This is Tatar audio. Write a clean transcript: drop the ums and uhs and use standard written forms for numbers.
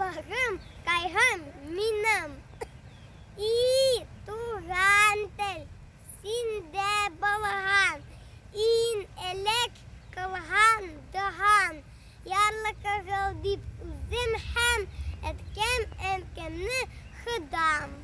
Моңларым, кайгым минем. И, туган тел, синдә булган, Иң элек кылган догам. Ярлыкагыл дип үзем һәм әткәм, әнкәмне Ходам.